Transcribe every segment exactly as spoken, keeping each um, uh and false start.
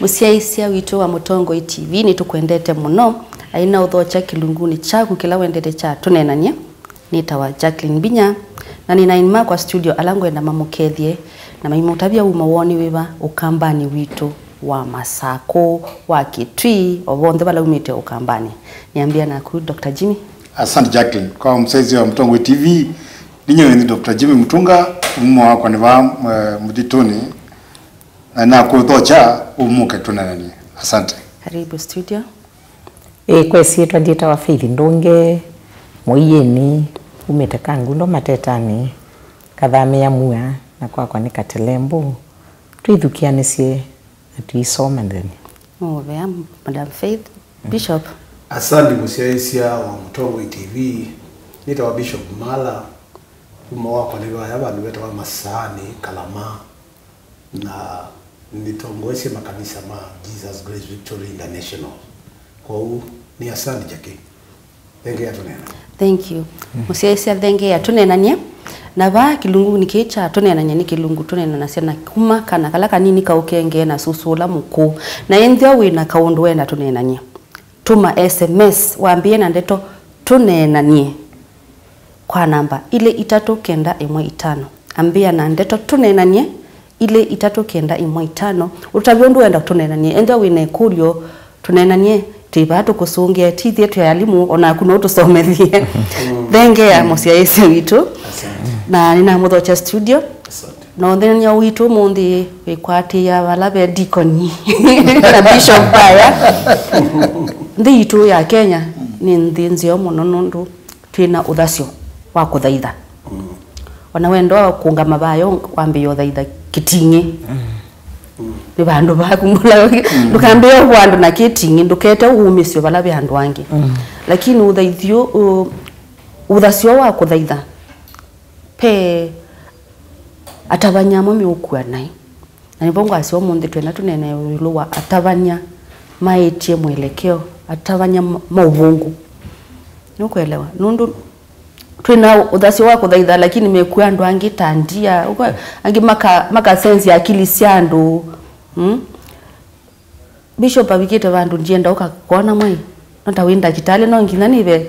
Mũsyaĩĩsya witũ wa Mũtongoi T V, nĩtũkwendete mũno. Aĩ na ũthokya kĩlungunĩ kyaku kĩla wendete kya Tũneenany'e. Nĩtawa Jacqueline Mbinya, na nĩ na aini makwa studio ala ngwenda mamũkethye na maimũtavya uma woo nĩ wĩva Ũkambanĩ witũ wa Masakũ, wa Kitui, o vonthe vala umĩte Ũkambanĩ. Nĩambĩa naku, Doctor Jimmy. Asante Jacqueline. Kwa mũsyaĩĩsya wa Mũtongoi T V, ninyie nĩ Doctor Jimmy Mutunga, mumo wakwa nĩ vaa, eh, Mũthitũnĩ, na nakũthokya ũmũke tũneenany'e. Asante. Karibu studio. Ĩĩ, kwa ĩsyĩtwa ndyĩtawa Faith Ndũnge, Mũiĩni, umĩte Kangundo Matetanĩ, kathamĩĩa Mua, na kwakwa nĩ Katelembũ. Twĩthukĩanĩsye na tũisoma nthĩnĩ. Mũvea, Madam Faith. Bishop. Asante mũsyaĩĩsya wa Mũtongoi T V, nĩtawa Bishop Mala, kuma wakwa nĩ vaya vandũ vetawa Masaani, Kalama, na nĩtongoesye makanisa ma Jesus Grace Victory International. Kwoou nĩ asante Jackie. Thengia tũneena. Thank you. Mũsyaĩĩsya, thengia tũneenany'e. Na vaa kĩlungunĩ kĩĩ kya tũneenany'e nĩ kĩlungu tũneenanasya na kuma kana kala kanini kaũkengee na susũ ũla mũkũũ. Na ethĩwa wĩ na kaũndũ wenda tũneenany'e, tũma S M S wambĩĩe na ndeto tũneenany'e kwa namba ilĩ itatũ kenda ĩmwe itano. Ambĩĩa na ndeto tũneenany'e, ilĩ itatũ kenda ĩmwe itano. Ũtavye ũndũ wenda tũneenany'e. Ethĩwa wĩ na ĩkũlyo, tũneenany'e. Twĩ vaa tũkũsũngĩe, ti ithyĩ twĩ alimũ, o naku no ũtũsomethye. Thengia mũsyaĩĩsya witũ. Asante. Na nĩnamũthokya studio. Asante. Na ũneenany'a witũ ũmũnthĩ wĩkwatĩĩa vala ve deacon na bishop vaya. Nthĩ yitũ ya Kenya nĩ nthĩ nzeo mũno nũndũ twĩ na ũthasyo wa kũthaitha. Ona wenda kũngama vayo wambĩĩa ũthaitha kĩting'ĩ. Nĩ vandũ vaku mbula, ndũkambĩĩa ũvwa andũ na kĩting'ĩ, ndũkete ũumĩsyo vala ve andũ angĩ. Lakini ũthaithi ũ-, ũ-, ũthasyo wa kũthaitha, pe atavany'a amwe meũkua naĩ. Na nĩvo ngwasya ũmũnthĩ twenda tũneene ĩũlũ wa atavany'a maĩtye mwelekeo, atavany'a ma, ma ũvũngũ. Nũkwelewa? Nũndũ twĩ na ũthasyo wa kũthaitha, lakini mekua andũ angĩ ta ndia. Ũkwe-, angĩ maka, maka sense akili sya andũ. Mm? Bishop avikĩte vandũ ndienda ũka kwona mwai. No ta wĩ ndakĩtalĩ, no nginya nĩve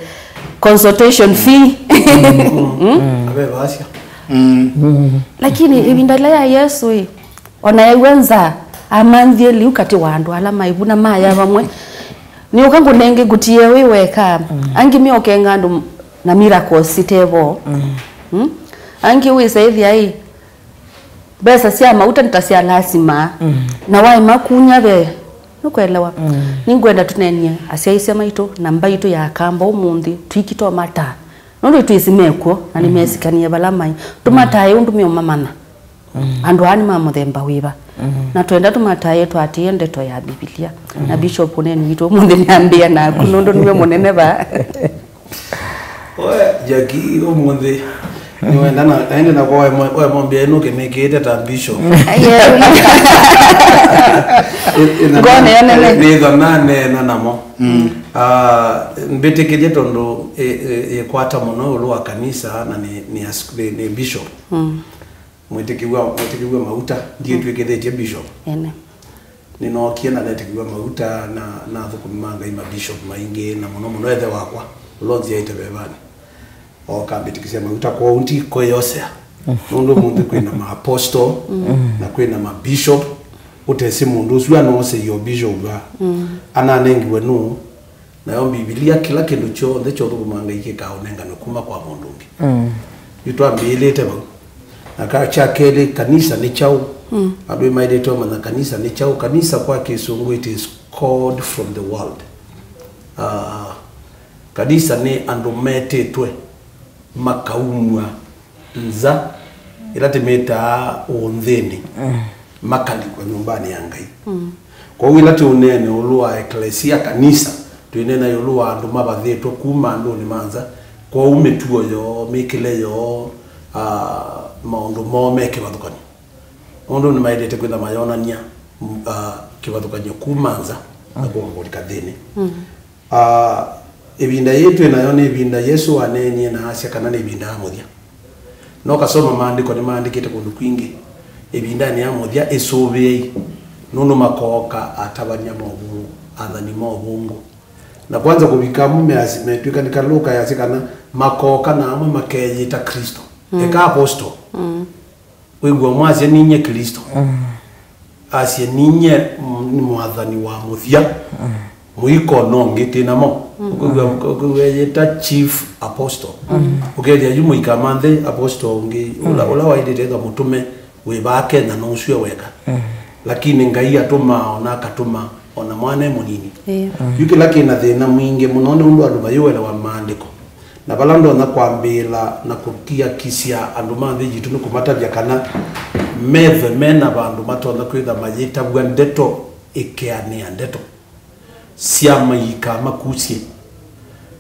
consultation fee. Mm? Avevasya. Lakini ĩvinda ĩla ya Yesũ ĩ, ona ew'a nza, amanthie liu katĩ wa andũ ala maivuna maya vamwe. Nĩũka ngũnenge ngũtie wĩ weka. Angĩ meũkenga andũ na miracles sitevo. Mm? Angĩ wĩsa ĩthĩa ĩ, mbesa sya mauta nĩ ta sya lasima. Na waĩ makunya ve, nũkwelewa? Nĩngwenda tũnenie asyaĩĩsya maitũ na mbaitũ ya Akamba ũmũnthĩ, tũikitoma ta. Nũndũ twĩsĩ mekw'o, na nĩmesikanie vala maĩ. Tũmatae ũndũ meũmamanya. Andũ aa nĩ ma mũthemba wĩva? Na twenda tũmatae twatĩĩe ndeto ya Mbivilia. Na Bishop ũneeni witũ ũmũnthĩ nĩambĩa naku, nũndũ nĩwe mũnene vaa. Oe, Jackie, ũmũnthĩ nĩwenda na, naende na kwa wemwambia ĩno kĩnĩkĩĩte ta bishop. Ngone ya nene. Nĩtho naneena namo. Ah, mbĩtĩkĩlye tondũ ĩ, ĩ, ĩkwata mũno ĩũlũ wa kanisa na nĩ, nĩ, as- nĩ, nĩ bishop. Mwĩtĩkĩw'a, mwĩtĩkĩw'a mauta, ndiĩtw'ĩkĩthĩtye bishop. Ene. Nĩnookie na netĩkĩw'a mauta na, na athũkũmi ma Ngai ma bishop maingĩ, na mũno mũno ĩthe wakwa, ũla ũnzyaĩte vevanĩ. Oka ambĩtĩkĩsya mauta, kwoou ndikwĩyosea. Nũndũ ũmũnthĩ kwĩna ma apostle, na kwĩna ma bishop, ũtesĩ mũndũ ũsu anooseie o bishop va. Ananengiwe nũũ? Nayo Mbivilia, kĩla kĩndũ kyonthe kya ũthũkũma Ngai kĩkaũnenganwe kuma kwa mũndũ ũngĩ. Yu twambĩĩlĩte vau. Na ka, kya kelĩ, kanisa nĩ kyaũ? Andũ maĩlĩte ũmanya kanisa nĩ kyaũ. Kanisa kwa Kĩsũngũ, it is called from the world. Ah, kanisa nĩ andũ metĩtwe makaumw'a nza ĩla tĩmĩtaa ũnthĩnĩ, makalikwa nyũmbanĩ ya Ngai. Kwoou ĩla tũũneena ĩũlũ wa eklesia, kanisa, twĩneena ĩũlũ wa andũ mavathĩtwe kuma andũnĩ ma nza. Kwoou mĩtuo yoo, mĩkĩle yoo, ah, maũndũ moo me kĩvathũkany'o. Nũndũ nĩmaĩlĩte kwĩtha mayonany'a, mm, ah, kĩvathũkany'o kuma nza na kũka kũlika nthĩnĩ. Ah, ĩvinda yĩĩ twĩ nayo nĩ ĩvinda Yesũ waneenie na asya kana nĩ ĩvinda ya mũthya. No kasoma maandĩko nĩmaandĩkĩte kũndũ kwingĩ, ĩvindanĩ ya mũthya ĩsũvĩei. Nũndũ makooka atavany'a ma ũvũngũ, athani ma ũvũngũ. Na kwanza kũvika amwe measi-, metw'ĩka nĩ kalũka yasya kana makooka na amwe makeyĩta Kristo. Mm. Eka apostle. Mm. Wĩw'a mwasya ninyie Kristo. Mm. Asye ninyie, mm, nĩ mwathani wa mũthya. Mm. Mũiko no ngĩ tĩ namo. Mm. Ũkwĩw'a, ũkwĩw'a eyĩta chief apostle. Mm. Ũkethĩa yu mũika manthe apostle ũngĩ, ũla, mm, ũla waĩlĩte ĩtha mũtume wĩ vaa Kenya no ũsue weka. Mm. Lakini Ngai atũmaa ona akatũma ona mwana e mũnini. Ĩĩ. Mm. Yu kĩla kĩna thĩna mwingĩ mũno nĩ ũndũ andũ mayĩũelewa maandĩko. Na vala ndonya kwambĩĩla na kũkiakisya andũ ma nthĩ yitũ nĩ kũmatavya kana methe mena vandũ matonya kwĩtha mayĩtavw'a ndeto ĩkeanĩa ndeto sya maika makusye.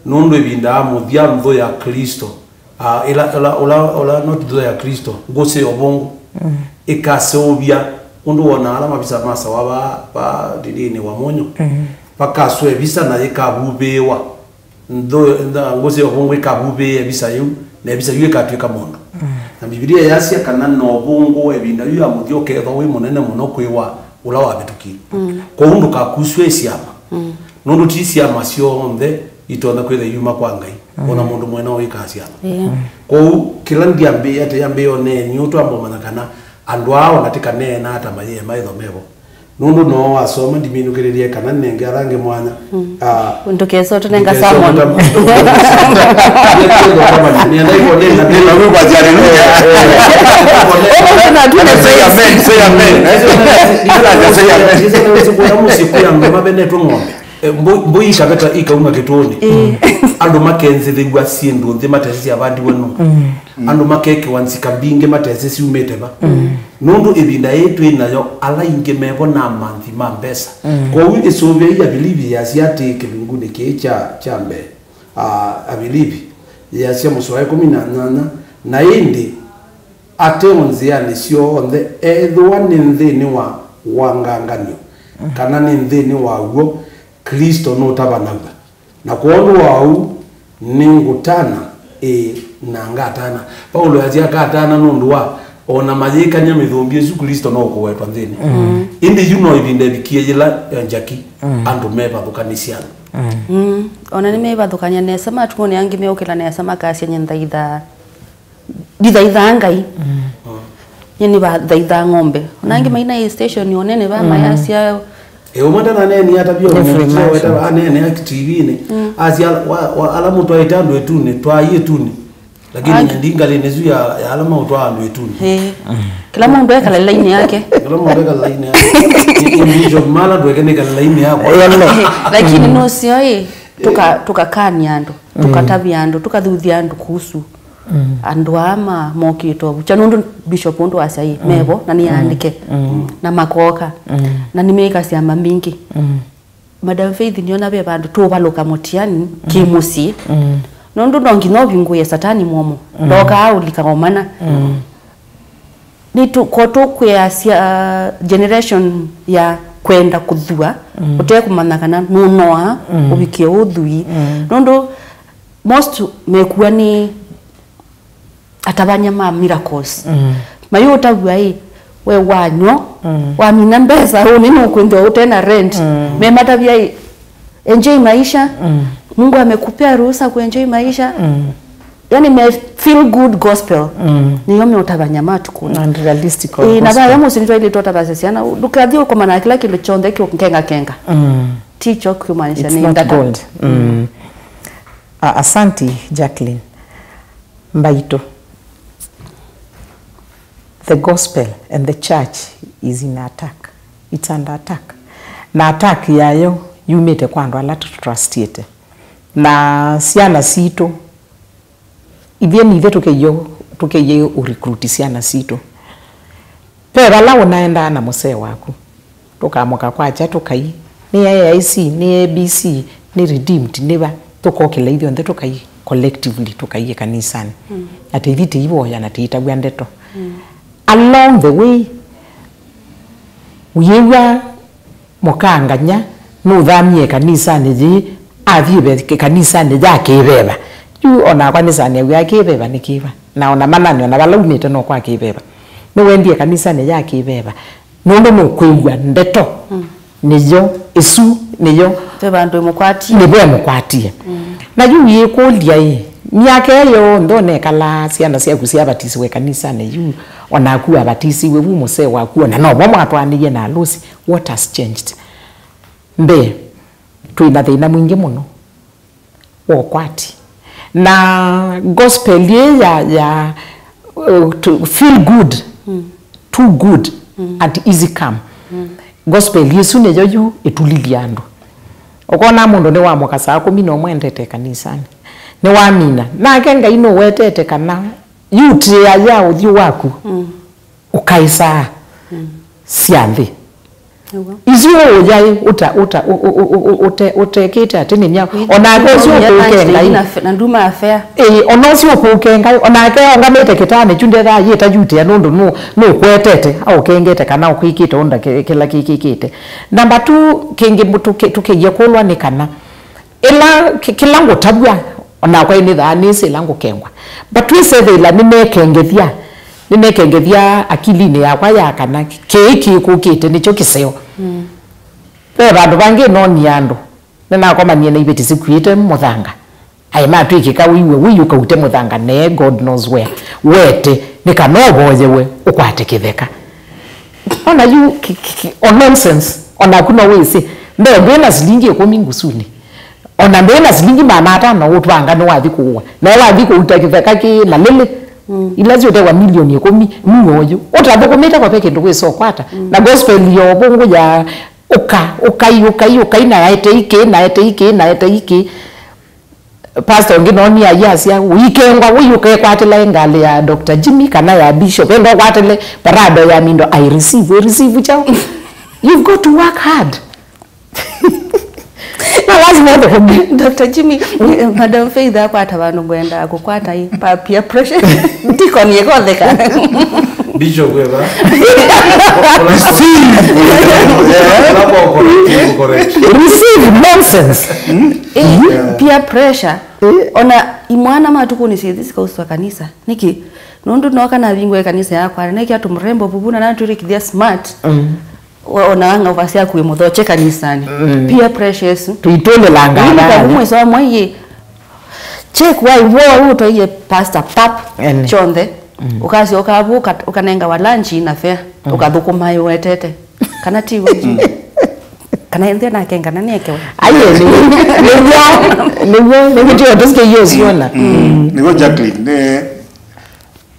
Nũndũ ĩvinda ya mũthya nthũ ya Klĩsto, ah, ĩla, ĩla, ũla, ũla, not nthũ ya Klĩsto, ngũsĩ ya ũvũngũ, mm, ĩkaseũvya ũndũ wonaa ala mavisa masawa va, va ndĩndĩnĩ wa mũnyũ, mm, vakaswa ĩvisa na yĩkavuvĩĩwa. Nthũ, ntha-, ngũsĩ ya ũvũngũ ĩkavuvĩĩa ĩvisa yĩu, na ĩvisa yĩu ĩkatw'ĩka mũndũ. Mm. Na Mbivilia yasya kana na ũvũngũ wa ĩvinda yĩu ya mũthya ũkeethwa wĩ mũnene mũno kwĩ wa ũla wavĩtũkie. Mm. Kwoou ndũkakusw'e syama. Mm. Nũndũ ti syama syonthe itonya kwĩthwa iuma kwa Ngai. Mm. O na mũndũ mwene wĩkaa syama. Yeah. Mm. Kwoou kĩla ndyambĩĩa, ate yambĩĩa ũneeni ũũ twamba ũmanya kana andũ aa ona tĩkaneena ata mayĩe maĩthwa mevo. Nũndũ noo wasoma, ndiminũkĩlĩlye kana nenge ala angĩ mwanya. Mm. Ah, ndũkesa ũtũnenga ndũkesa sermon. Ũtũta-, nĩenda ĩkũnenga. Nĩenda kwĩkwa hallelujah. Ũguo na tu nĩ praise. Say amen, say amen. Say amen. Ndĩsĩ kũla mũsyĩ kwĩ andũ mavenetwe ng'ombe. Eh, mbũ-, mbũi ikaveta ikauma kĩtũũnĩ. Mm. Andũ makenzĩthĩw'a syĩndũ nthĩ matesĩ syavandiwe nũũ. Mm. Andũ makekĩwa nzika mbingĩ matesĩ syumĩte va. Mm. Nũndũ ĩvinda yĩĩ twĩ nayo, ala aingĩ mevo na amanthi ma mbesa. Mm. Kwoou ĩsũvĩei Avilivi yasya atĩĩ kĩlungunĩ kĩĩ kya, kya mbee, ah, Avilivi yasya mũsoa wa ĩkũmi na nyanya, na ĩndĩ ate o nzĩanĩ syoo onthe, ethĩwa nĩ nthĩnĩ wa wanganganyo, mm, kana nĩ nthĩnĩ wa w'o, Klĩsto nũtavanaw'a. Na kwondũ wa ũu, nĩngũtana, ĩĩ, na ngatana. Paulo easya akatana nũndũ wa, o na mayĩkany'a mĩthũmbĩ ĩsu, Klĩsto no ũkũwetwa nthĩnĩ. Mm. Ĩndĩ yu no ĩvinda ĩvikie yĩla, eh, njaki, mm, andũ mevathũkanĩsya andũ. Mm. Mm. O na nĩmeĩvathũkany'a nesa, matukũnĩ angĩ meũkĩla nesa makasya, "Nyie nthaithaa." Ndithaithaa Ngai. Mm. Nyie nĩvathaithaa ng'ombe. Ona angĩ, mm, maina ĩ station onene va, mm, mayasya. E, ũmwe ndananeeni atavya every month. Aneenea T V-nĩ. Mm. Asya wa, wa, ala mũtwaĩte andũ ĩtunĩ, twaai ĩtunĩ. Lakini nyie ndi ngalĩnĩ ĩsu ya, ya ala maũtwaa andũ ĩtunĩ. Ĩĩ. Mm. Kĩla mũndũ ekala lainĩ yake. Kĩla mũndũ ekala lainĩ yake. Ĩ, ĩ, Bishop Mala ndweke nĩkala lainĩ yakwa. Lakini nũseo ĩ, tũka-, tũkakany'a andũ, mm, tũkatavya andũ, tũkathuthya andũ kuhusu, mm, andũ aa ma-, mokĩte ũvukya, nũndũ Bishop ũndũ wasya ĩ, mm, mevo, na nĩ, mm, aandĩke, mm, na makooka, mm, na nĩmeĩka syama mbingĩ. Mm. Madam Faith, nĩona ve vandũ tũũvalũka mũtiani, mm, kĩ-mũsyĩ. Mm. Nũndũ no nginya ũvingũĩe Satani mũomo. Mm. Ndokaa ũlika o mana. Mm. Nĩ tũ-, ko tũkwĩasya, uh, generation ya kwenda kũthua, mm, ũtekũmanya kana nũnoa, mm, ũvikie ũthwii. Mm. Nũndũ most mekuwa nĩ atavany'a ma miracles. Mm. Mayũtavw'a ĩ, we wanywa, mm, wamina mbesa, ũnĩ nũkwĩthĩwa ũte na rent. Mm. Mematavya ĩ, enjoy maisha. Mm. Mungu amekupea ruhusa kuenjoy maisha. Mm. Yani me feel good gospel. Mm. Nĩyo meũtavany'a matukũnĩ. Unrealistic gospel. Ĩĩ, na vaya mũsyĩ nĩtwaĩlĩte ũtavasya syana, ndũkathi ũkomana na kĩla kĩndũ kyonthe kĩũkengakenga. Mm. Ti kyo kĩũmaanisha nĩ ndata. It's not gold. Mm. A-, asanti, Jacqueline. Mbaitũ. The gospel and the church is in attack. It's under attack. Na attack yayo yumĩte kwa andũ ala tũtrustĩte. Na syana sitũ, ithyĩ nĩ ithyĩ tũkĩie, tũkĩie ũrecruit syana sitũ. Ve vala ũnaendaa na mũsee waku, tũkamũka kwakya tũkai, nĩ A I C, nĩ A B C, nĩ Redeemed, nĩ va, tũkokĩla ithyonthe tũkai collectively, tũkai ĩkanisanĩ. Mm. Atĩ ithi tĩivoya na tĩitavw'a ndeto. Mm. Along the way, ũyĩw'a mũkangany'a nũthamie ĩkanisanĩ yĩĩ, athi ve ĩkanisanĩ ya kĩveva. Yu onakwa nĩsaniaw'a kĩveva nĩ kĩva. Na ona manani, ona vala umĩte no kwa kĩveva. Nĩwendie ĩkanisanĩ ya kĩveva. Nũndũ nũkwĩw'a ndeto nĩyo ĩsu, nĩyo Ve vandũ ĩmũkwatie. Nĩvo ĩmũkwatie. Na yu yĩkũlya ĩ, myaka ĩyo yonthe ũnekalaa syana syaku syavatisiwe kanisanĩ yu, o naku wavatisiwe vu mũsee waku, ona novo mwatwaanĩie na alũsi, what has changed? Mbee, twĩ na thĩna mwingĩ mũno wa ũkwati. Na gospel ĩĩ ya, ya, uh, to feel good, too good and easy come. Gospel ĩsu nĩyo yu ĩtulilye andũ. Ũkona mũndũ nĩwamũka saa kũmi na ũmwe endete kanisanĩ. Nĩwamina. Nake Ngai nũwetete kana yutĩa ya ũthyũ waku ũkaĩsaa sya nthĩ. Nĩw'o. Isu ũyaĩ ũta, ũta, ũ-, ũ-, ũ-, ũ-, ũte-, ũtekĩte atĩ nĩ nyau. Onake ũsu ũkũũke Ngai. Na fe-, na nduma ya fare. Ĩĩ, ona ũsu ũkũũke Ngai. Onake ongamĩte kĩtaanĩ kyu ndethaa yĩta yutĩa nũndũ nũ-, nũkwetete, aũkengete kana ũkwĩkĩte ũnda kĩ-, kĩla kĩkĩkĩte. Namba two, kĩngĩ mũ-, tũke-, tũkĩie kũlwa nĩ kana ĩla, kĩ-, kĩla ngũtavw'a, onakwa nĩthaa nĩsĩ ĩla ngũkengwa. But twĩsethĩla nĩnekengethya, nĩnekengethya akilinĩ yakwa ya kana kĩĩ kĩkũkĩte nĩkyo kĩseo. Ve vandũ vangĩ noonie andũ, nĩnakomanie na iveti sikuĩte mũthanga. Aĩ matwĩkĩka wĩw'e wĩi ũkaute mũthanga nee God knows where. Wete, nĩ kana ũvoyewe, ũkwate kĩtheka. Ona yu ki-, ki-, ki-, o nonsense, onaku no wĩsĩ. Mbee ndwĩ na silingi ĩkũmi ngusunĩ. Ona ndwĩ na silingi maana atano ũtwanga nĩwathi kũua. Na wathi kũuta kĩtheka kĩ malĩlĩ. Ila syũtewa milioni ĩkũmi, nĩ oyu. Ũtathũkũmĩte kwa ve kĩndũ wĩsa ũkwata. Na gospel ya ũvũngũ ya ũka, ũkai, ũkai, ũkai, na etei kĩĩ, na etei kĩĩ, na etei kĩĩ. Pastor ũngĩ noonie ayasya, ũikengwa, ũi ũkekwatĩla ngalĩ ya Doctor Jimmy kana ya Bishop, enda ũkwatĩle parado ya mindo, I receive, I receive chao. You've got to work hard. Na lazima ũthũkũme. Doctor Jimmy, Madam Faith akwata vandũ ngwendaa kũkwata ĩ, pa peer pressure. Ndikonie kotheka. Bishop eva. Receive. Receive nonsense. Eh, peer pressure. Eh. Ona imwana matukũnĩ syĩthi sikauswa kanisa. Nĩkĩ? Nũndũ nooka navingũe kanisa yakwa, na nĩkĩa tũmrembo vuvu na natwĩrĩkĩthya smart. Mm. Wa-, ona ng'auva syaku wĩ mũthokye kanisanĩ. Mm. Peer pressure ĩsu. Tũitũlĩlanga. Ĩĩ, mũkavu mwĩso wa mwai ĩ. Check wai wo ũtwaie pastor pap. Ene. Kyonthe. Mm. Ũkasyoka vu ũka-, ũkanengawa lunch na fare. Mm. Ũkathũkũma ĩ wetete. Kana ti w'o? Mm. Kana ĩndĩ nake ngana nĩekewe. Aye, nĩ, nĩw'o, nĩw'o, nĩw'o tũsikĩie ũsiona. Mm. Mm. Nĩw'o Jacqueline, nĩ,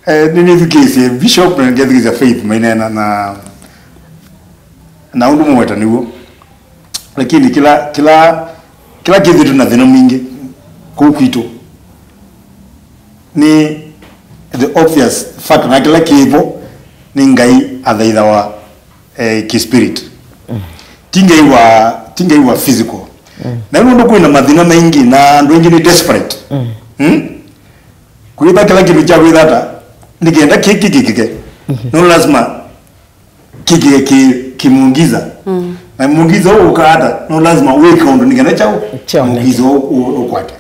eh, nĩ nĩthukĩĩsye Bishop na ngethukĩĩsya Faith maineena na, na ũndũ mũweta nĩw'o. Lakini kĩla, kĩla, kĩla kĩthĩtwe na thĩna mwingĩ kũu kwitũ nĩ the obvious fact, na kĩla kĩvo nĩ Ngai athaithawa eh, kispirit. Mm. Ti Ngai wa, ti Ngai wa physical. Mm. Na nũndũ kwĩna mathĩna maingĩ na andũ aingĩ nĩ desperate. Mm. Mm? Kwĩtha kĩla kĩndũ kya kwĩthata nĩkenda kĩkĩkĩkĩke. Mhm. No lazima kĩkĩke kĩ, kĩmungiza. Mm. Na mungiza ũũ ũkaata, no lazima wĩke ũndũ nĩkenda kyaũ? Kyaũ. Mungiza ũũ, ũũ, ũkwate.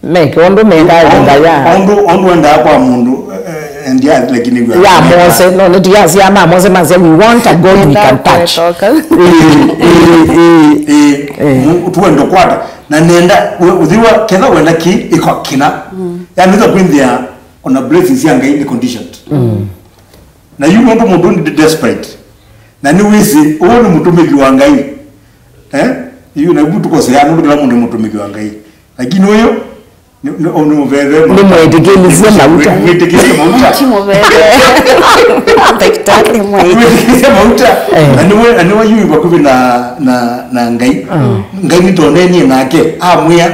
Meke ũndũ mendaa nyũmba ya. Ũndũ, ũndũ wendaa kwa mũndũ, eh, eh, ndia, lakini ya Mose, no, nĩ tiasia ma Mose masya, "We want a God we can touch." Ĩĩ, ĩĩ, ĩĩ, ĩĩ. Ĩĩ. Mu-, tuende kwata. Na nenda, we, ũthiwa, ketha wenda ki, iko kina. Mm. Yani, nĩtha kwĩnthĩa, ona blessings ya Ngai nĩ conditioned. Mm. Na yu nũndũ mũndũ nĩ desperate. Na nĩ wĩsĩ, ũũ nĩ mũtũmĩki wa Ngai. Eh? Yu na yu tũkosea, nũndũ kĩla mũndũ nĩ mũtũmĩki wa Ngai. Lakini ũyũ, nĩ, nĩ, nĩ mũveve. Nĩ mwĩtĩkĩlisye mauta. Mwĩtĩkĩlisye mauta. Ti mũveve. Ndakĩtalĩ mwĩtĩkĩlisye mauta. Eh. Na nĩwe, na nĩwe yu vakuvĩ na, na, na Ngai. Mm. Ngai nĩtonenie nake, amwĩa,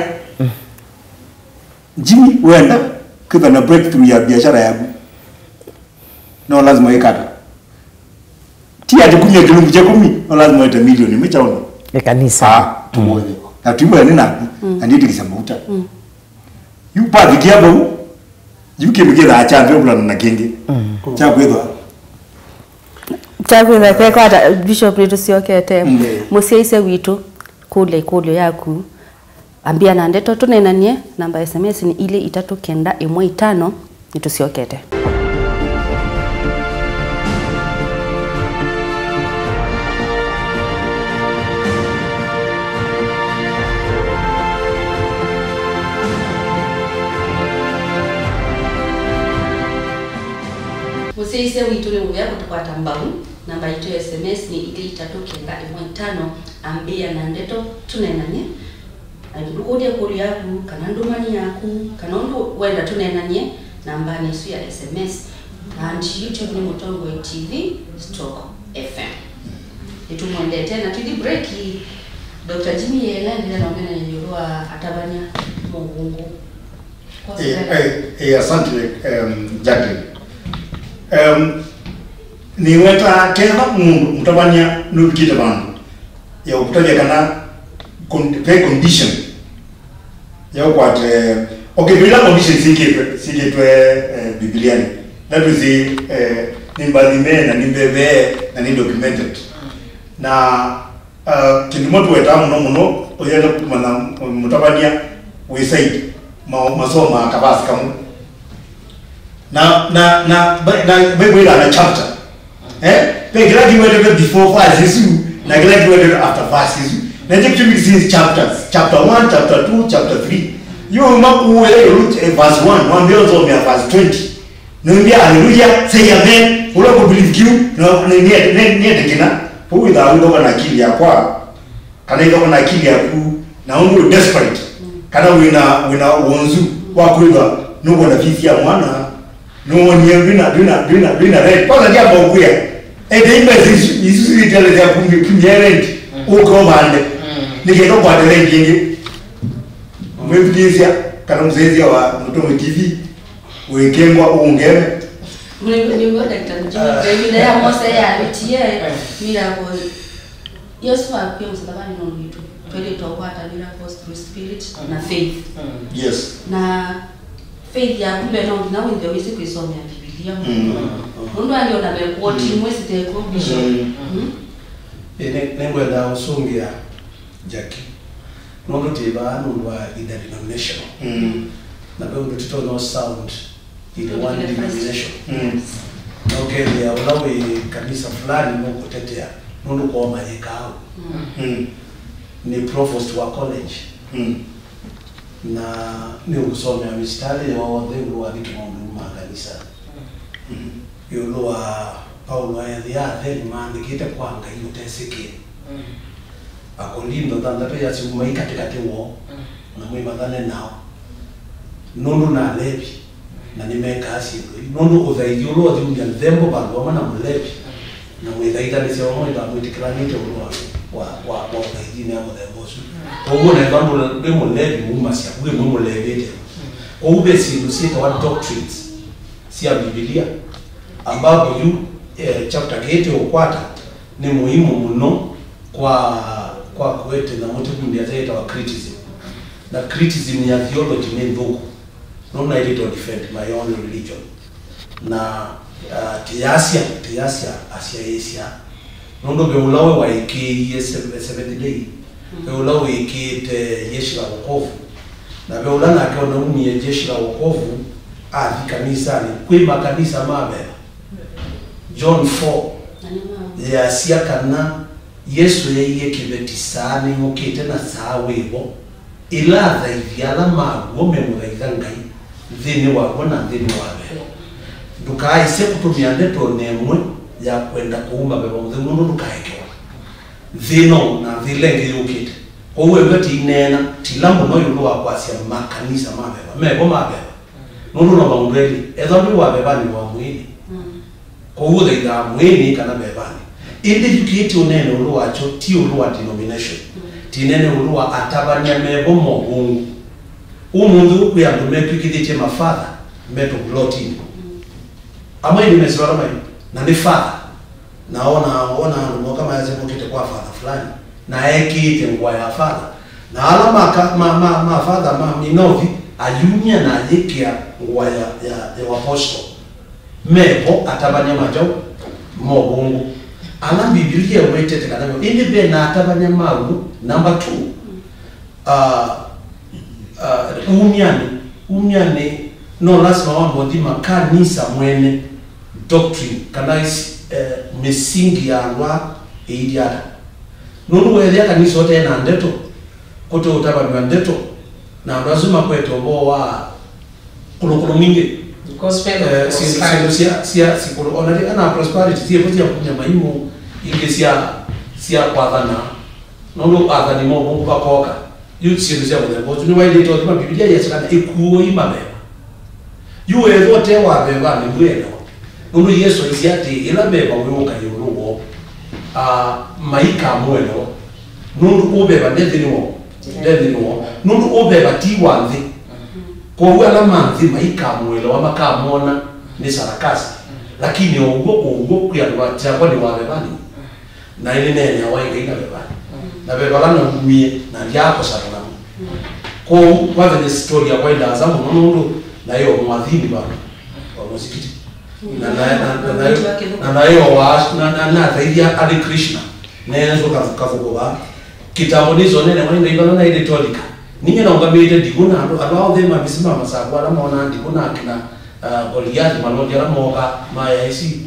"Jimmy, wenda kwĩthwa na breakthrough ya biashara yaku, no lazima wĩkata." Ti ati kumya kĩlungu kya kumi, no lazima wete milioni ĩmwe kya ũndũ. Ĩkanisa. Ah, tũwone. Na tuiwe nĩ naku, mm, na ndĩtĩkĩsya mauta. Mm. Yu pavikia vau, yu kĩndũ kĩthaa kya nthĩ ũvulana na kĩngĩ. Mm. Kya kwĩthwa. Kya kwĩthwa kekwata, Bishop, nĩtũsyokete. Mm. Mũsyaĩĩsya witũ, kũlya ĩkũlyo yaku. Ambĩa na ndeto tũneenanie, namba ya S M S nĩ ilĩ itatũ kenda ĩmwe itano. Nĩtũsyokete. Mũsyaĩĩsya witũ nĩ mũvea kũtũkwata mbau. Namba yitũ ya S M S nĩ ilĩ itatũ kenda ĩmwe itano. Ambĩĩa na ndeto tũneenany'e. Na ndũkũlye ĩkũlyo yaku, kana ndũmani yaku, kana ũndũ wenda tũneenany'e nambanĩ ĩsu ya S M S. And YouTube nĩ Mũtongoi T V stroke F M. Nĩtũmwendete na tũthi break. Doctor Jimmy yena endelea na ũneenany'a ĩũlũ wa atavany'a ma ũvũngũ. Eh, eh, eh, asante, em, Jacqueline. Em, nĩweta ketha mũndũ mũtavany'a nũvikĩte vandũ ya ũkũtavya kana con-, ve condition ya ũkwate, okay, vĩla condition syĩkĩtwe, syĩkĩtwe, eh, Biblia-nĩ. That is, eh, nĩ mbathime na nĩ mbevee na nĩ documented. Na Uh, kĩndũ kĩmwe tũwetaa mũno mũno, ũyenda kũmanya mũtavany'a wĩ side, ma-, masomaa kavasi kamwe. Na, na, na, Bi-, na Bible ĩla na chapter. Eh? Ve kĩla kĩwetetwe before verse ĩsu, na kĩla kĩwetetwe after verse ĩsu. Na nĩkyo kĩtumi kĩsĩ chapters. Chapter one, chapter two, chapter three. Yu makuwe ĩũlũ, eh, verse one, wambĩa ũsomea verse twenty. Nũimbya haleluya, say amen. Ũla ũkũbelieve kĩu, no, nĩ, nĩ, nĩ, nĩende kĩna. Vau wĩthaa wĩthoka na akili yakwa, kana ĩthoka na akili yaku, na ũndũ wĩ desperate, kana wĩna, wĩna wonzu wa kwĩthwa nũkwona fees ya mwana, nũwonie ndwĩna, ndwĩna, ndwĩna, ndwĩna rent. Kwanza ndiamba ũkwĩa, ende imbesa isu, isu sivitale sya kumbi, kumbi ya rent, ũke ũvande. Nĩkenda ũkwate rent ĩngĩ. Mwĩvikĩĩsya, kana mũsyaĩĩsya wa Mũtongoi T V, wĩkengwa ũngeme. Nĩw'o Doctor Jimmy, ĩvinda ya Mose yavĩtie, miracle. Yesu wakw'e mũsalabanĩ nũndũ witũ. Twaĩlĩte ũkwata miracles through spirit na faith. Yes. Na faith yaku mbee no nginya wĩthĩwe wĩsĩ kwĩsomea Mbivilia. Nũndũ angĩ ona mekũoti mwĩsĩ te kũ bishop. Ĩĩ, nĩ, nĩngwenda ũsũngĩa Jackie. Nũndũ twĩ vaa nũndũ wa interdenominational. Na ve ũndũ tũtonya sound in one denomination. Na ũkethĩa ũla wĩ kanisa fulani nũkũtetea nũndũ kwoo mayĩkaa ũu. Nĩ provost wa college. Na nĩũkũsomea mĩsitalĩ yonthe ĩũlũ wa nĩkĩ maũndũ ma kanisa. Ĩũlũ wa Paulo eethĩa atheli maandĩkĩte kwa Ngai ũtesĩkĩe. Akolintho thanthatũ yasya, umai katĩkatĩ woo, na mwĩvathane nao, nũndũ nalevi, na nĩmekaa syĩndũ ii. Nũndũ ũthaithi ũla ũthyũmya nthembo vandũ vamwe na mũlevi, na mwĩthaithanĩsya vamwe ĩtha mwĩtĩkĩlanĩte ũndũ wa, wa, wa, wa ũthaithinĩ wa mũthemba ũsu. Kwoou ona ĩtha ndũ-, ndwĩ mũlevi mumasya, wĩ mwĩ mũlevĩte. Kwoou ve syĩndũ syĩtawa doctrines sya Mbivilia, ambapo yu, eh, chapter kĩĩ tĩũkwata nĩ mũimu mũno kwa, kwa kũete nyamũ tũkundĩa yĩtawa criticism. Na criticism ya theology nĩ nthũku. No naĩlĩte to defend my own religion. Na, uh, tĩyasya, tĩyasya asyaĩĩsya. Nũndũ ve ũla we waĩkĩĩie se-, Seventh Day, ve ũla wĩkĩĩte Jeshi la Wokovu, na ve ũla nake ũnaumie Jeshi la Wokovu athi kanisanĩ. Kwĩ makanisa ma veva. John four yasya kana Yesũ eeie kĩveti, saa nĩyũkĩte na saa wĩ vo, ĩla athaithi ala ma w'o memũthaitha Ngai nthĩnĩ wa w'o na nthĩnĩ wa veva. Ndũkaaĩse kũtũmĩa ndeto o na ĩmwe ya kwenda kũuma Veva Mũtheu, nũndũ ndũkaekewa. Nthĩ ĩno na nthĩ ĩla ĩngĩ yũkĩte. Kwoou ew'a tĩineena tila mũno ĩũlũ wa kwasya makanisa ma veva. Mevo ma veva. Nũndũ no maũndũ elĩ, ethĩwa ndwĩ wa vevanĩ wa mwĩĩ, kwoou ũthaithaa mwĩĩnĩ kana vevanĩ. Ĩndĩ yu kĩĩ tĩũneene ĩũlũ wakyo, ti ĩũlũ wa denomination. Tĩneene ĩũlũ wa atavany'a mevo ma ũvũngũ. Ũmũnthĩ ũũ kwĩ andũ metw'ĩkĩthĩtye mafather me tũvulotinĩ. Amwe nĩmesĩ vala maĩ, na nĩ father. Na ona, ona andũ moka mayasya mokĩte kwa father fulani, na ekĩĩte ngũa ya father. Na ala maka, ma, ma, ma father ma minothi, ayumya na ayĩkĩa ngũa ya, ya, ya apostle. Mevo atavany'a ma kyaũ? Ma ũvũngũ. Ala Mbivilia ĩwetete kana mevo. Ĩndĩ ve na atavany'a ma w'o. Number two, ah, ah, umyanĩ, umyanĩ no lasima wambe ũthima kanisa mwene doctrine, kana isi, eh, mĩsingi ya andũ aa ĩilyĩ ata. Nũndũ weethĩa kanisa ũte na ndeto, kũte ũtavanw'a ndeto, na andũ asu makwete ũvoo wa kũlũkũlũ mwingĩ. Gospel of Eh, syĩndũ syĩndũ prosperity. sya sya sikũlũ ona ri ana prosperity syĩvo sya kumya maimũ ingĩ sya sya kwathana nũndũ athani ma ũvũngũ vakoka yu syĩndũ sya mũthemba ũsu nĩwaĩlĩte ũthima Bibilia yasya kana ĩkuũi maveva yu wethwa ũte wa vevanĩ ndwĩelewa nũndũ Yesũ aisye atĩ ĩla veva wĩũka ĩũlũ woo ah, maikamũelewa nũndũ ũveva nde nthĩnĩ woo nde nthĩnĩ woo nũndũ ũveva ti wa nthĩ Kwoou ala ma nthĩ maikamũelewa makamwona nĩ sarakasi, lakini o ũw'o o ũw'o kwĩ andũ ma kyakwa nĩ wa vevanĩ, naĩ nĩneeneawa ĩ Ngai na vevanĩ, na ve vala naumie, na ndyaakosana namo. Kwoou kwanza nĩ story yakwa ĩ ndaasa mũno nũndũ naĩ o mwathini vandũ va mũsikiti. Na naĩ na- na- na- na naĩ o wa- na- na- nathaithya Hare Krishna nenzũ kathũkũva. Kĩtambo nĩsonene mwa Ngai vala naĩlĩte ũlika. Ninyie naũngamĩte ndikũ na andũ andũ aothe mavisi ma masaku ala monaa ndikũ na akina uh, Goliathi malongi ala mooka ma A I C.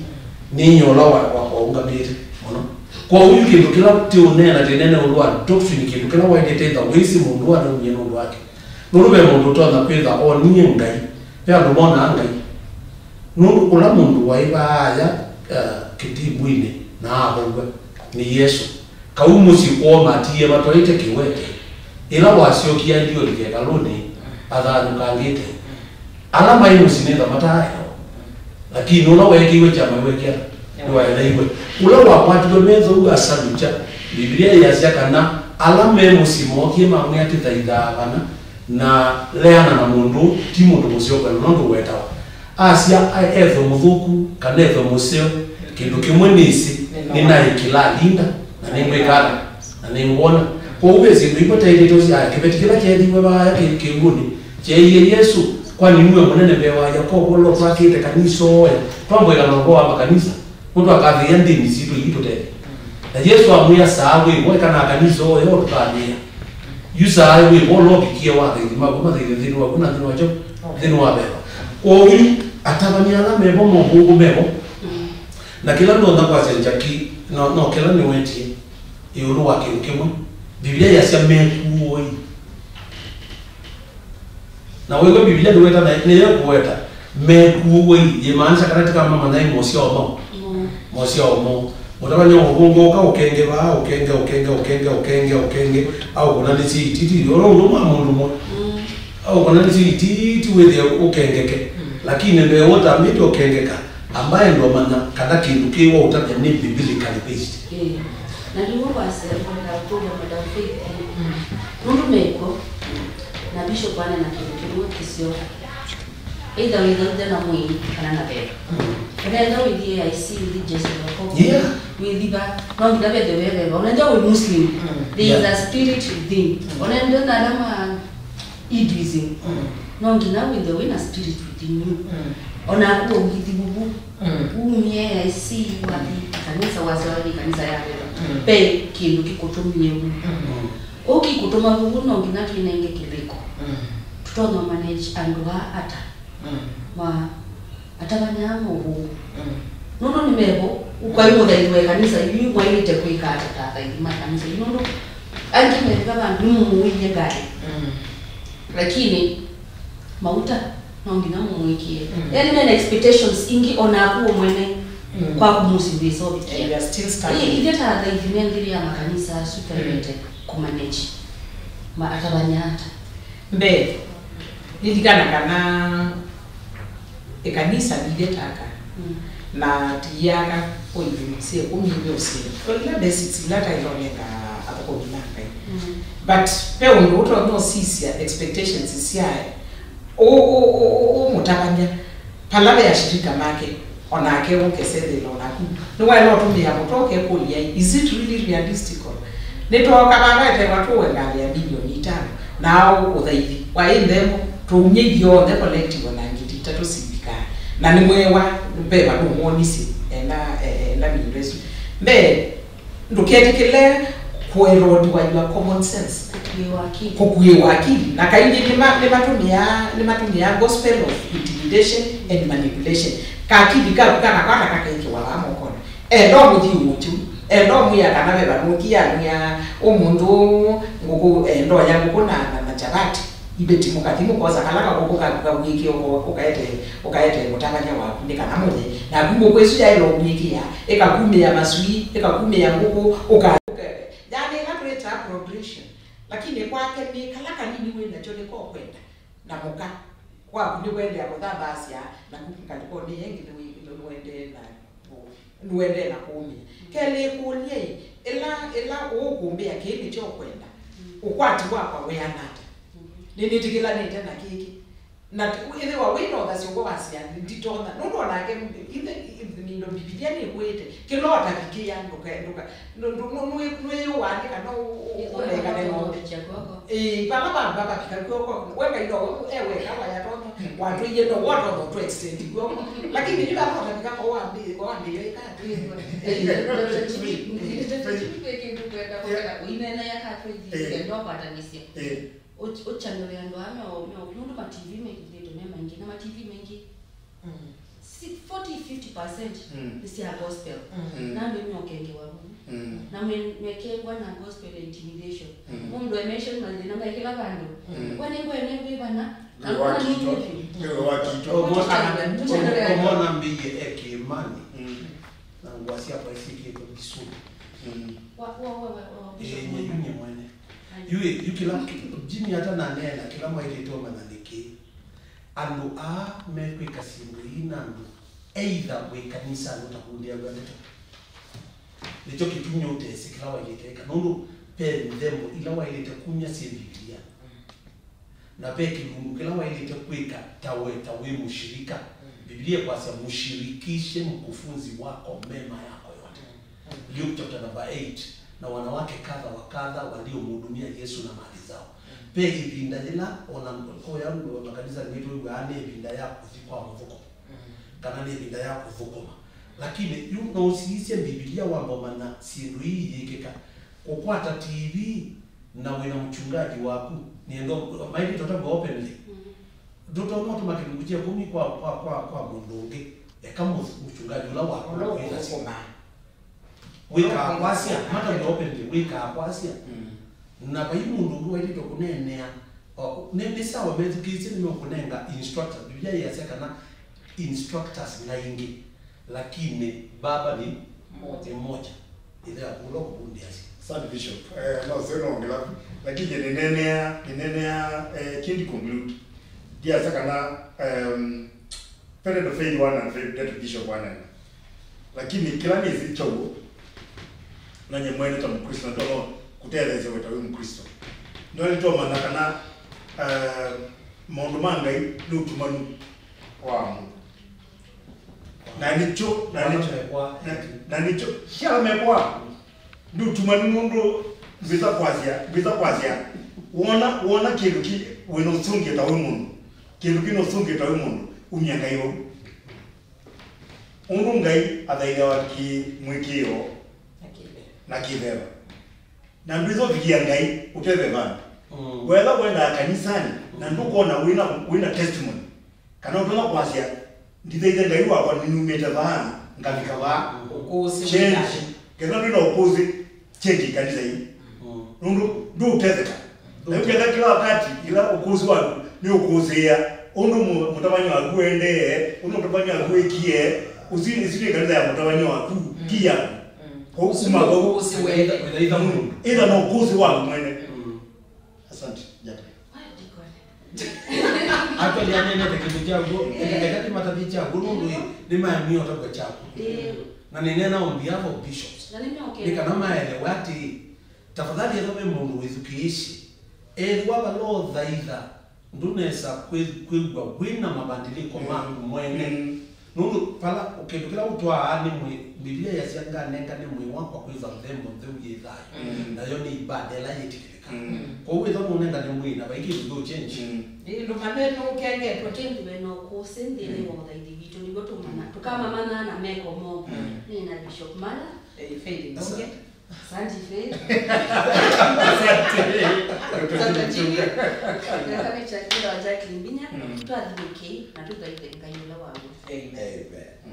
Ninyie ũla wa- wa- waũngamĩte mũno. Kwoou yu kĩndũ kĩla tĩũneena tĩneene ũndũ wa doctrine kĩndũ kĩla waĩlĩte ĩtha wĩsĩ mũndũ anaumie nũndũ wake. Nũndũ ve mũndũ ũtonya kwĩtha onie Ngai. Ve andũ monaa Ngai. Nũndũ ũla mũndũ waĩ vaaya uh, kĩtimbwinĩ na avow'a nĩ Yesũ. Kau mũsyĩ kwoo matiie matwaĩte kĩwete, ĩla wasyokie athi ũlike ĩkalũnĩ athanũkangĩte. Ala maĩ mũsyĩ nĩtha mataaelewa, lakini ũla weekĩiwe kyama nĩweekie ata? Nĩwaeleeiwe. Ũla wakwatiwe metho u asalukya, Mbivilia yĩasya kana ala me mũsyĩ mookie mamwĩa tũthaithaa vana, na leana na mũndũ ũũ, ti mũndũ mũseo kwenda nũndũ ũwetawa. Asya, ethwe mũthũku kana ethwe mũseo, kĩndũ kĩmwe nĩsĩ, nĩnaĩ kĩlalinda, na nĩngwĩka ata, na nĩngwona. Kwoou ve syĩndũ imwe taĩlĩte ũsyaa kĩveti kĩla kyeethiwe vaaya kĩ- kĩw'ũnĩ, kyeeie Yesũ, kwani nue mũnene mbee wa Yakovo ũla ũtwakĩte kanisa ũũ, twamboeka na ũvoo wa makanisa? Nũndũ akathĩĩa ndĩni sitũ ii tũtethye. Na Yesũ amwĩa, saa wĩ woi kana kanisa ũũ ũtũkathĩĩa. Yu saa wĩ woi ũla ũvikie wa athaithi maku mathaithe nthĩnĩ waku na nthĩnĩ wa kyaũ? Nthĩnĩ wa veva. Kwoou yu atavany'a ala mevo mo ũvũngũ mevo. Na kĩla ndonya kwasya Jackie no, no kĩla nĩwetie ĩũlũ wa kĩndũ kĩmwe. Mbivilia yasya mekuũi. Na wĩw'a Mbivilia ndĩweta na nĩyo ĩkũweta mekuũi, yĩmaanisha kana ti kama manaĩ mosyao mao. Mosyao mao. Mũtavany'a wa ũvũngũ ũka ũkenge vaa, ũkenge, ũkenge, ũkenge, ũkenge, ũkenge, aũkũnanĩsye ititi, ũla ũndũ mwa mũndũ mwe. Aũkũnanĩsye ititi wĩthĩe ũkengeke. Lakini mbee ũtambĩte ũkengeka, ambaye ndwamanya kana kĩndũ kĩĩ waũtavya nĩ biblically based. Ĩĩ. Na nĩw'o wasya, ngwenda kũlya Madam Faith, nũndũ mekw'o, na Bishop anena kĩndũ kĩmwe kĩseo. Either wĩthaithe na mwĩĩ kana na veva. Ũnenda wĩthi A I C, wĩthi Jesu Yakobo, yeah, wĩthi va, no nginya vethe ve veva. Ũnenda wĩ Muslim, there is a spirit within. Ũnenda na ala ma Hinduism, no nginya wĩthe wĩ na spirit within you. Onaku ũithi vuvu, umie A I C, wathi kanisa, wasya wathi kanisa ya veva. Ve kĩndũ kĩkũtũmie vu. Ũkikũtũma vuvu no nginya twĩnenge kĩlĩko. Tũtonya manage andũ aa ata? Ma atavany'a ma ũvũngũ. Nũndũ nĩ mevo, ũkwai mũthaithi wa ĩkanisa yu mwaĩlĩte kwĩka ata ta athaithi ma ĩkanisa yu? Nũndũ angĩ mevika vandũ nĩmũmũĩie ngalĩ. Lakini mauta no nginya mũmwĩkĩe. Yaani mena expectations ingĩ onaku we mwene kwaku mũsyĩ ndwĩsa ũvikĩa. And you are still standing. Ĩ- ithyĩ ta athaithi me nthĩnĩ ya makanisa asu twaĩlĩte kũmanage ma atavany'a ata? Mbee, lilikana kana ĩkanisa ndithetaka na tiiaka kwa ithimo sya ĩkũmi ve ũseo. Kwa ila basics ila taĩle ũnenga athũkũmi ma Ngai. But ve ũndũ ũtonya ũsisya expectations sya ũ- ũ- ũ- ũ- ũmũtavany'a vala ve ashirika make. O nake ũkesethĩla o naku. Nĩwaĩle ũtũmĩa mũtwe ũkekũlya, is it really realistical? Nĩtwooka vava etewa tũũe ngalĩ ya milioni itano, na aũ ũthaithi waĩ nthembo, tũumye ithyonthe collective na ngili itatũ sivikaa. Na nĩmweewa, ve vandũ ũmwonisye enda, e- enda mindo ĩsu. Mbee, ndũketĩkĩle kũerodiwa your common sense. Kũkuĩwa akili. Kũkuĩwa akili. Na kaingĩ nĩma- nĩmatũmĩaa nĩmatũmĩaa gospel of intimidation and manipulation. Kakili kaku kanakwata kakekĩwa vaa mokonĩ. Enda ũmũthi ũmũkyu. Enda ũmwĩa kana ve vandũ ũthi amwĩa ũmũnthũ ngũkũ enda ũya ngũkũ na, na, na chapati. Ibeti mũkathi mũkosa kala kakũkũ kaku kaw'ĩkĩe, ũko-, ũkaete, ũkaete mũtavany'a waku nĩ kana mũnye. Naku ngũkũ ĩsu yaĩle ũmwĩkĩa, ĩkakumĩa maswii, ĩkakumĩa ngũkũ, ũka-, ũka-, yani ĩla twĩtaa progression. Lakini kwake nĩ kala kanini wĩ nakyo nĩko ũkwenda. Na mũka waku nĩkũendeea kũthambaasya, naku ngalĩkonĩ ĩngĩ nĩwĩ-, nĩwendee na nĩwendee na kũũmĩa. Kelĩ, ĩkũlye-ĩ, ĩla, ĩla ũũkũmbĩa kĩĩ nĩkyo ũkwenda, ũkwati wakwa wĩana ata? Nĩnĩtĩkĩlanĩte na kĩkĩ? Na ĩthĩwa wĩ na ũthasyo ũko wasya, nditonya. Nũndũ o nake, ithe, indo Mbivilia nĩkwĩĩte, kĩla ũtavikĩa, ndũka-, ndũka-, nũ-, nũ-, nũ-, nũ-, nĩyũaa nĩ kana ũ-, ũ-, ũnengane ng'ombe. Ĩĩ, vala vandũ vavavika kw'oko, we Ngai no we e weka wayatonya, watwĩie no watonya ũtũ extend kw'oko. Lakini yu vala ũtavika ko wambĩ-, wambĩĩo ĩkatwĩĩthwa. Ĩĩ. Doctor Jimmy, Doctor Jimmy, kwĩ kĩndũ ngwenda kũkena, ũineenea katwĩthĩe, eh, ngenda ũkwatanĩsya. Eh. Ũch-, ũchanĩwe andũ aa meo, meo, nũndũ ma T V mekĩthĩtwe me maingĩ, na ma T V maingĩ, mm, si-, forty, fifty percent, mm, nĩ sya gospel. Mm. Na andũ nĩmeũkengewa vu. Mm. Na me-, mekengwa na gospel intimidation. Mm. Mũndũ e mention mathĩna me kĩla vandũ. Mm. We nĩngwene kwĩ vana, na ngona nĩ nyie vyũ. Ũchanĩwe andũ. Ũmona mbĩie e kĩĩmanĩ. Mm. Na ngũa syakwa isyĩkĩtwe mbisũnĩ. Mm. Wa, wa, wa, wa, wa, Bishop. Ĩĩ, nye yu nye mwene. Yu, yu kĩla, Jimmy atananeena, kĩla mwaĩlĩte ũmanya nĩ kĩĩ. Andũ aa mekwĩka syĩndũ ii na andũ either wĩ kanisanĩ ũtakundĩaw'a ndeto. Nĩkyo kĩtumi ũtesĩ kĩla waĩlĩte ĩka, nũndũ ve nthembo ila waĩlĩte kumya syĩ Mbivilia. Na ve kĩlungu kĩla waĩlĩte kwĩka ta we, ta wĩ mũshirika. Mm. Mbivilia ĩkwasya, "Mshirikishe mkufunzi wako mema yako yote." Mm. Luke chapter number eight, "Na wanawake kadha wa kadha waliomhudumia Yesu na mali zao." Mm. Ve ĩvinda yĩla ona koya makanisa nĩtwĩw'aa nĩ ĩvinda ya kũthi kwa mũthũkũma. Mm. Kana nĩ ĩvinda ya kũthũkũma. Lakini yu no ũsiisye Mbivilia wamba ũmanya syĩndũ ii iyĩkĩka. Kũkwata T V na wĩna mchungaji waku, nĩenda maĩlĩte ũtavw'a openly. Mm. Ndũtonya ũtũma kĩlungu kya ĩkũmi kwa, kwa, kwa, kwa mũndũ ũngĩ. Eka mũ-, mchungaji ũla waku wĩthasya. Wĩkaa kwasya, matavw'a openly, wĩkaa kwasya. Mm. Na vai mũndũ ũngĩ waĩlĩte kũneenea. O, nĩ, nĩ sawa, methukĩĩsye nĩmeũkũnenga instructors. Biblia yĩasya kana instructors naingĩ. Lakini baba ni mmoja. Ni mmoja. Ĩthe yaku ũla ũkũvundĩasya. Asante, Bishop. Eh, no sio no ngila. Lakini ninenea, ninenea, eh, kindi conclude. Ndiasa kana, um, Fred Faith one and Fred Bishop one and. Lakini kila nĩsĩ kyauo, na nye mwene ta Mkristo, na ndono kutetheesya weta wĩ Mkristo. Ndio nĩtũmanya kana, eh, maũndũ ma Ngai nĩ ũtumanu wa mũndũ. Na nĩkyo, na nĩkyo, na, na nĩkyo, kĩla mekwa, ndũtuma nĩ mũndũ mbĩta kwasya, mbĩta kwasya, wona, wona kĩndũ kĩ, wĩna ũsũngĩo ta wĩ mũndũ, kĩndũ kĩna ũsũngĩo ta wĩ mũndũ, umya Ngai vau. Ũndũ Ngai athaithawa kĩ mwĩkĩĩo na kĩveva. Na ndwĩsa ũvikĩa Ngai ũte vevanĩ. Mm. Wetha wendaa kanisanĩ, na ndũkona wĩna, wĩna testimony. Kana ũtonya kwasya, "Ndithaithe Ngai wakwa, nĩnumĩte vaa, ngavika vaa." Ũkũsĩ change. Wĩna. Kethwa ndwĩna ũkũsĩ, change ĩkanisa ii. Mm. Nũndũ ndũũtetheka. Na yu ketha kĩla wakati, ĩla ũkũsĩ waku, nĩ ũkũsĩĩa. Ũndũ mũ-, mũtavany'a waku ũendee, ũndũ mũtavany'a waku wĩkie, ũsu, ĩsu nĩ ĩkanisa ya mũtavany'a waku, mm, ti yaku. Mm. Kwoou kuma vau, ũkũsĩ wene. Wĩthaitha mũndũ. Ĩtha na ũkũsĩ waku mwene. Mm. Asante, Jacqueline. Actually, aneenete kĩndũ kyakw'o, eka nĩmatavye kyakw'o, nũndũ ĩ, nĩmaemie ũtavw'a kyakw'o. Ĩĩ. Na nĩneena on behalf of bishops. Na nĩmeũkĩlĩte. Nĩ kana maelewe atĩ, tafadhali, ethĩwa ve mũndũ wĩthukĩĩsye, ethĩwa vala ũthaitha, ndũnesa kwĩ-, kwĩw'a wĩ na mabandĩlĩko, mm, maku mwene. Mm. Nũndũ vala kĩndũ kĩla ũtwaa nĩ mwĩĩ, Mbivilia yasya, "Nganengane mwĩĩ wakwa kwĩthwa nthembo ntheu yĩ thayũ, mm, nayo nĩ ibada ĩla yĩtĩkĩlĩka." Mm. Kwoou wĩthwa nũnengane mwĩĩ na vai kĩndũ kĩũ change. Mm. Ĩĩ, ndũmane nũkengetwe. Tũtĩndĩwe na ũkũsĩ nthĩnĩ, mm, wa ũthaithi witũ, nĩw'o tũmana-, tũkamamanya na meko moo. Mm. Nĩ na Bishop Mala. Ĩĩ, Faith Mbonge. Asante. Asante, Faith. Asante. Asante, Jimmy. Nĩkavĩkya kĩla wa Jacqueline Mbinya, mm, twathimĩkei na tũthaithe Ngai ũla wa w'o. Amen. Amen. Mm.